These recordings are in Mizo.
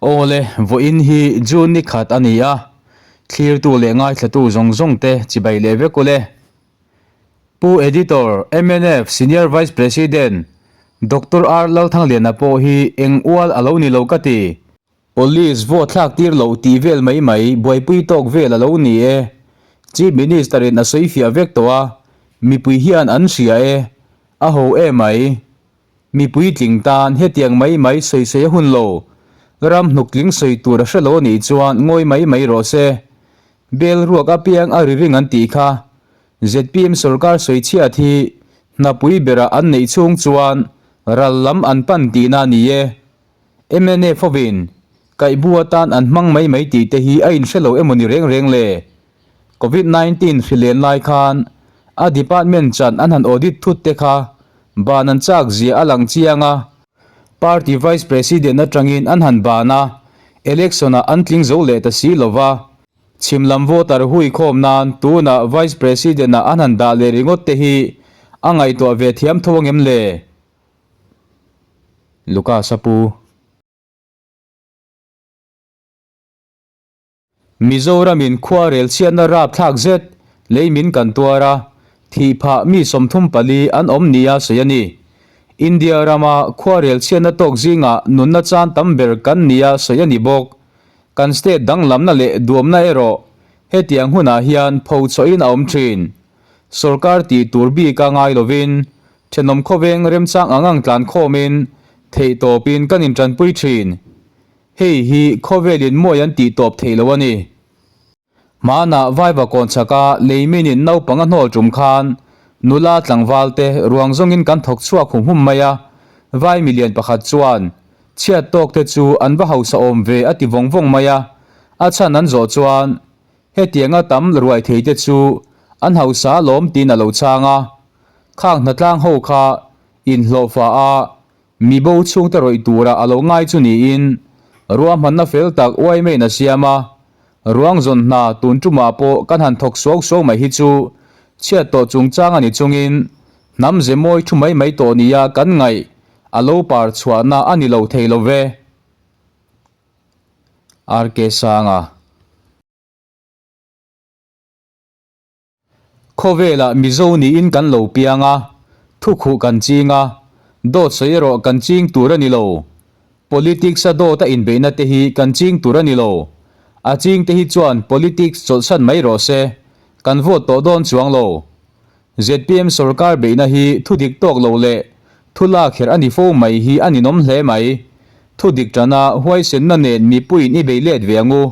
Awle, vawiin hi June ni khat a ni a, thlirtu leh ngaithlatu zawng zawng te chibai leh vek ule. Pu Editor, mnf Senior Vice President Doctor R Lalthangliana pawh hi eng ual a lo ni lo ka ti. Police vote thlak tir loh tih vel mai mai buaipui tawk vel a lo ni e. Chief Minister in a sawi fiah vek tawh a, mipui hian an hria e, a ho e mai. Mipui tling tan hetiang mai mai sawi sawi a hun lo. Ram hnuk tling sawi tur a hre lo anih chuan ngawi mai mai rawh se. Bel ruak apiang a ri ring an tih kha. Zpm sorkar sawi chhiat hi hnapui berah an neih chhung chuan ral lam an pan tihna a ni e. Mnf hovin kaihbu atan an hmang mai mai tih te hi a inhre lo emaw ni reng reng le? Covid 19 hri len lai khan a department chan an han audit thut te kha ban an chak zia a lang chiang a, party vice president atangin an han ban a, election ah an tling zo leh ta si lo va, chhim lam voter hui khawm nan tunah vice president ah an han dah leh ringawt te hi a ngaihtuah ve thiam tho angem le? Lucas a pu. Mizoramin khua rel chhiatna rapthlak zet lei min kan tuar a, thih phah mi 34 an awm nia sawi a ni. India rama khua rel chhiatna tawk zingah nunna chan tam ber kan nia sawi a ni bawk. Kan state danglamna leh duamna erawh hetiang hunah hian pho chhuahin a awm thin. Sorkar tih tur bika ngai lovin thenawm khawveng remchang ang ang tlan khawmin theihtawpin kan intanpui thin. Hei hi khawvelin mawi an tih tawp theih lo a ni. Hmanah Vaiva kawn chhaka leiminin naupang a hnawl tum khan nula tlangval te ruang zawngin kan thawk chhuak hum hum mai a, vai milian pakhat chuan chhiat tawk te chu an va hausa awm ve a ti vawng vawng mai a, a chhan an zawh chuan hetianga tam ruai thei te chu an hausa alawm tiin a lo chhang a, khang hnatlang ho kha inhlawhfa a Mi bo chhungte rawih tura a lo ngai chu niin ruahmanna fel tak uaimeiin a siam a, ruang zawn hna tun tumah pawh kan han thawk suau suau mai hi chu chhiat tawh chungchang a ni chungin hnam ze mawi thu mai mai tawh nia kan ngaih a lo par chhuahna a ni lo thei lo ve. RK Sanga. Khawvelah Mizo niin kan lo piang a, thukhuh kan ching a, dawt sawi erawh kan ching tur a ni lo. Politics a dawt a inbeihna te hi kan ching tur a ni lo. A ching te hi chuan politics chawlhsan mai rawh se, kan vote tawh dawn chuang lo. Zpm sorkar beihna hi thu dik tawk lo leh thu lak herh a ni fo mai hi a ninawm hle mai. Thu dik tana huaisenna nen mipuiin i bei let ve ang u.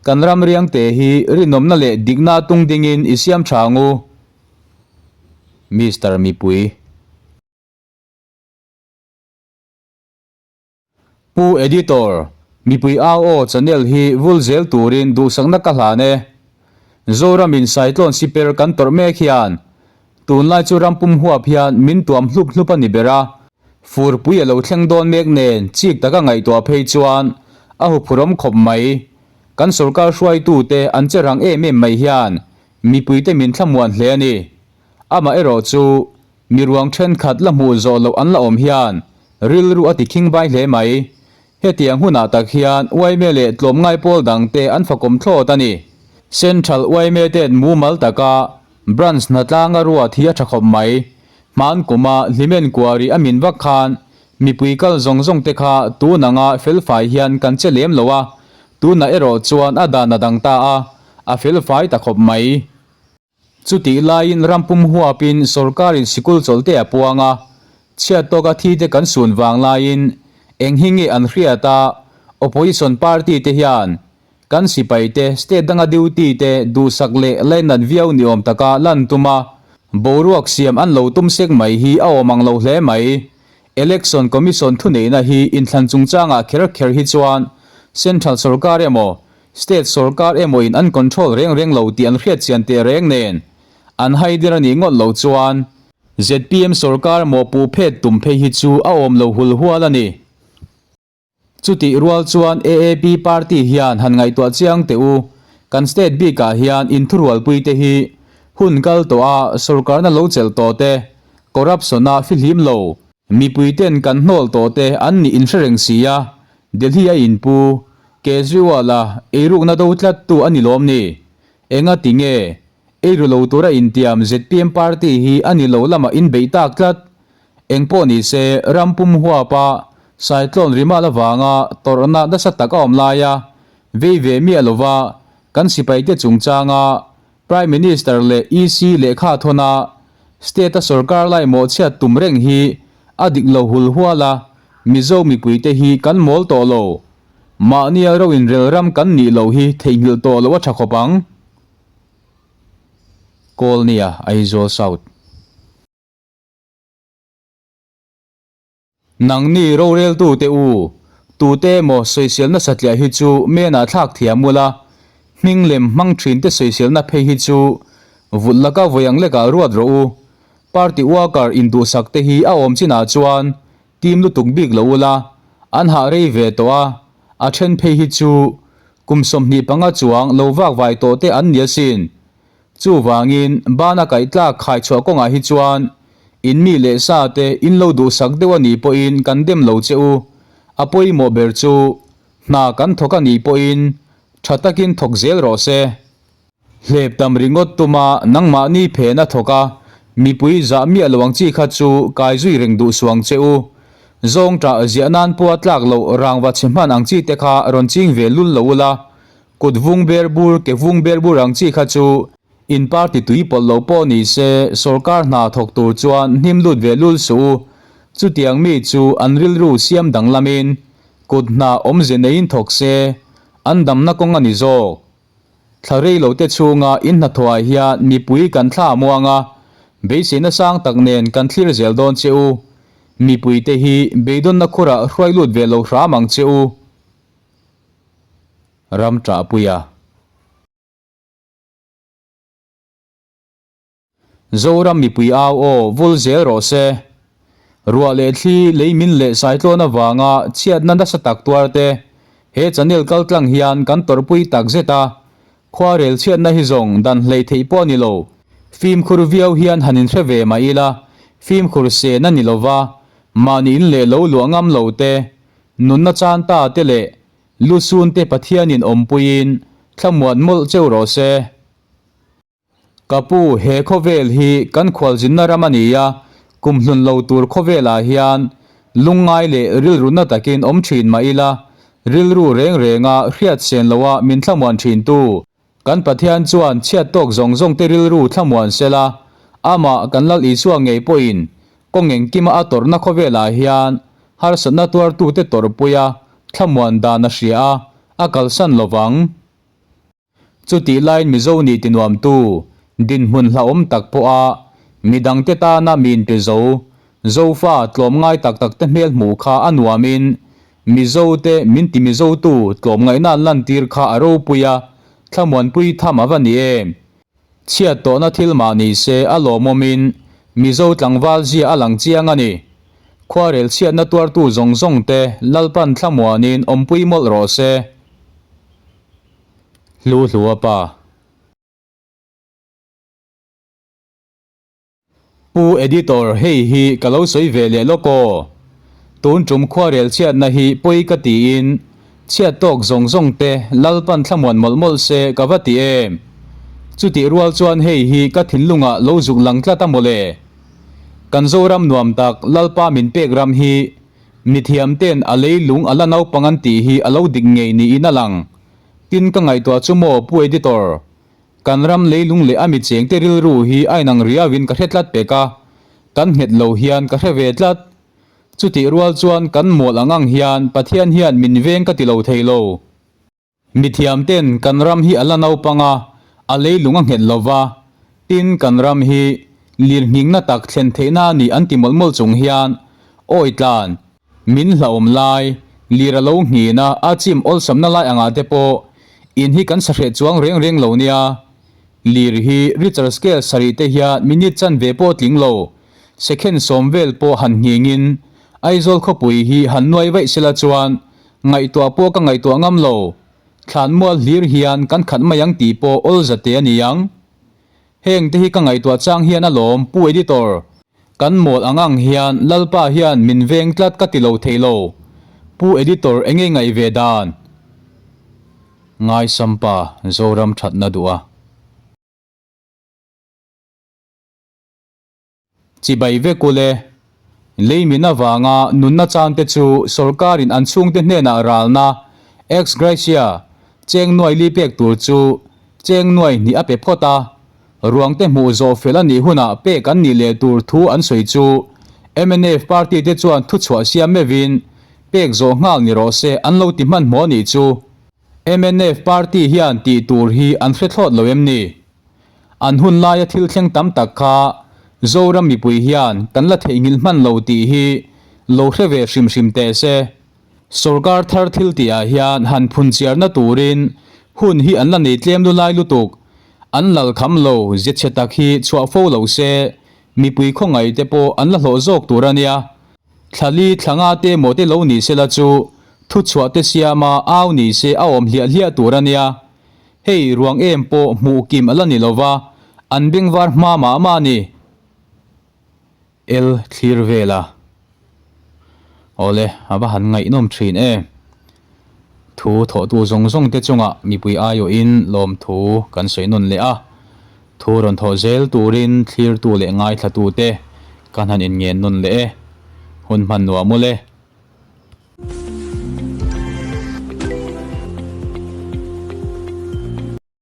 Kan ram riangte hi rinawmna leh dikna tung dingin i siam tha ang u. Mister Mipui. Pu Editor, mipui au aw channel hi vul zel turin duhsakna ka hlan e. Zoramin Saitlawn siper kan tawrh mek hian tunlai chu rampum huap hian min tuam hlup hlup a ni ber a, furpui a lo thleng dawn mek nen chik taka ngaihtuah phei chuan a huphurawm khawp mai. Kan sorkar hruaitute an che rang em em mai hian mipuite min thlamuan hle a ni. Amaherawhchu Mi ruang thenkhat la hmuh zawh loh an la awm hian rilru a ti khing vai hle mai. Hetiang hunah tak hian uaime leh tlawmngai pawl dangte an fakawm thlawt a ni. Central uaime ten mumal taka branch hnatlanga ruat hi a tha khawp mai. Hman kuma Hlimen Kuari a min vak khan mipui kal zawng zawng te kha tun anga felfai hian kan che lem lo a, tunah erawh chuan a dan a dang ta a, a felfai ta khawp mai. Chutih laiin rampum huapin sorkarin sikul chawlhte a puang a, chhiat tawka thite kan sun vang laiin eng hi nge an hriat a, opposition party te hian kan sipaite state danga duty te duhsak leh lainat viau ni awm taka lan tum a, boruak siam an lo tum sek mai hi a awm ang lo hle mai. Election Commission thuneihna hi inthlan chungchangah kher kher hi chuan central sorkar emaw State sorkar emawin an control reng reng lo tih an hriat chian teh reng nen an haidir a nih ngawt lo chuan zpm sorkar mawhpuh phet tum phei hi chu a awm lo hul hual a ni. Chutih rual chuan AAP party hian han ngaihtuah chiang teh u, kan state bikah hian inthurualpui te hi hun kal tawh a sorkarna lo chelh tawh te, corruption-a fihlim lo, mipui ten kan hnawl tawh te an nih inhre reng si a. Delhi a inpu Kejriwal-a eirukna do tlattu a ni lawm ni? Enga ti nge eiru lo tura intiam zpm party hi a ni lo lamah inbeih tak tlat? Engpawh ni se ram pum huapa cyclone rimal avanga tawrhna nasa tak a awm laia vei ve miah lova kan sipaite chungchanga Prime Minister leh EC lehkha thawna State-a sorkar lai mawhchhiat tum reng hi a dik lo hul hual a, Mizo mipuite hi kan mawl tawh lo. Mahnia ro inrel ram kan nih loh hi theihnghilh tawh loh a tha khawp ang. Kawlnia, Aizawl South. Nangni roreltute u, tute emaw sawiselna satliah hi chu menah thlak thiam ula, hming lem hmang thinte sawiselna phei hi chu vulh laka vawi ang lekah ruat rawh u. Party worker induhsak te hi a awm chinah chuan team lutuk bik lo ula, an hah rei ve tawh a, a then phei hi chu kum 25 chuang lo vak vai tawh te an ni asin. Chuvangin, bana kaih tlak khai chhuah kawngah hi chuan in mi leh sa te in lo duhsak deuh a nih pawhin kan dem lo che u. A pawimawh ber chu hna kan thawk a nih pawhin tha takin thawk zel rawh se. Hlep tam ringawt tuma nangmahni phen a thawk a, mipui zah miah lo ang chi kha chu kai zui reng duh suang che u. Zawng ṭah ziah nan pawha tlak loh rangva chhe hman ang chi te kha rawn ching ve lul lo ula, Kut vung ber bur, ke vung ber bur ang chi kha chu in party tui pawlh lo pawh ni se sorkar hna thawk tur chuan hnim lut ve lul suh u. Chutiang mi chu an rilru siam danglamin kut hna awmze neiin thawk se an damna kawng a ni zawk. Thla rei lo te chhunga in hnathawhah hian mipui kan thla a muang a, beiseina sang tak nen kan thlir zel dawn che u. Mipuite hi beidawnna khurah hruai lut ve lo hram ang che u. Ram ṭahpuia. Zoram mipui au aw vul zel rawh se. Ruah leh thli, leimin leh saitlawn avanga chhiatna nasa tak tuar te he channel kaltlang hian kan tawrhpui tak zet a, khuarel chhiatna hi zawng dan hleih theih pawh a ni lo. Fimkhur viau hian han inhre ve mah ila, fimkhur sen a ni lova, mahni in leh lo luah ngam lo te, Nunna chan ta te leh Lusun te Pathianin awmpuiin thlamuan mawlh cheu rawh se. Ka pu, he khawvel hi kan khualzinna ram a ni a, kum hlun lo tur khawvelah hian lungngai leh rilru na takin awm thin mah ila, rilru reng renga hriat sen loha min thlamuan thintu Kan Pathian chuan chhiat tawk zawng zawng te rilru thlamuan sela, amah kan Lal Isua ngei pawhin kawng engkima a tawrhna khawvelah hian harsatna tuartute tawrhpuia thlamuan dan a hria a, a kalsan lovang. Chutih laiin Mizo nih tinuamtu dinhmun hlauhawm tak pawha midangte tana mi inpe zo, Zofa tlawmngai tak takte hmel hmuh kha a nuamin Mizo te min ti Mizo tu tlawmngaihna an lantir kha a ropui a, thlamuanpui tham a va ni em? Chhiat tawhna thil mah ni se a lawmawmin Mizo tlangval zia a lang chiang a ni. Khuarel chhiatna tuartu zawng zawng te Lalpan thlamuanin awmpui mawlh rawh se. Hlu Hlua pa. Pu Editor, hei hi ka lo sawi ve leh lawk aw. Tun tum khuarel chhiatna hi pawi ka tiin chhiat tawk zawng zawng te Lalpan thlamuan mawlh mawlh se ka va ti em. Chutih rual chuan hei hi ka thinlungah lo zuk lang tlat a mawle. Kan Zoram nuam tak Lalpa min pek ram hi mithiam ten a leilung a la naupang an tih hi a lo dik ngei niin a lang. Tin ka ngaihtuah chu maw Pu Editor, Kan ram leilung leh a mi chengte rilru hi a inang riauin ka hre tlat pek a, kan nghet lo hian ka hre ve tlat. Chutih rual chuan kan mawl ang ang hian Pathian hian min veng ka ti lo thei lo. Mithiamten kan ram hi a la naupang a, a leilung a nghet lo va, tin kan ram hi lirnghingna tak thlen theihna a ni an ti mawlh mawlh chung hian awi tlan Min hlauhawm lai, lir a lo nghin a, a chim awlsamna lai angah te pawh in hi kan sa hreh chuang reng reng lo nia. Lir hi Richter scale sarih te hian minute chanve pawh tling lo, second sawm vel pawh han nghingin Aizawl khawpui hi han nuai vaih sela chuan ngaihtuah pawh ka ngaihtuah ngam lo. Thlanmual hlir hian kan khat mai ang tih pawh awl zate a ni ang. Heng te hi ka ngaihtuah chang hian alawm Pu Editor. Kan mawl ang ang hian Lalpa hian min veng tlat ka ti lo thei lo. Pu Editor enge ngaih ve dan? Ngaisampa Zoram thatna duh a. Chibai vek ule. Lei min avanga nunna changte chu sorkarin an chhungte hnenah ralna, ex gratia, cheng nuai li pek tur chu cheng nuai hnih a pe phawt a, ruangte hmuh zawh fel a nih hunah pek an nih leh tur thu an sawi chu mnf party te chuan thuchhuah siam meuhin pek zawh nghal ni rawh se an lo ti hmanhmawh a nih chu. Mnf party hian tih tur hi an hre thlawt lo em ni? An hun laia thil thleng tam tak kha Zoram mipui hian kan la theihnghilh hman lo tih hi lo hre ve hrim hrim teh se. Sorkar thar thil tihah hian han phunchiarna turin hun hi an la nei tlem lulai lutuk. An lal kham lo zia chhe tak hi chhuah fo lo se, mipui khawngaih te pawh an la hlawh zawk tur a nia. Thlali thlanga te maw te lo ni sela chu thuchhuah te siama au ni se a awm hliah hliah tur a nia. Hei ruang em pawh hmuh kim a la ni lo va, an bengvar hma mah mah a ni. El thlir vel a. Awle, a va han ngaihnawm thin em. Thu thawhtu zawng zawng te chungah mipui aiawhin lawmthu kan sawi nawn leh a. Thu rawn thawh zel turin thlirtu leh ngaithlatute kan han inngen nawn leh e. Hun hman nuam ule.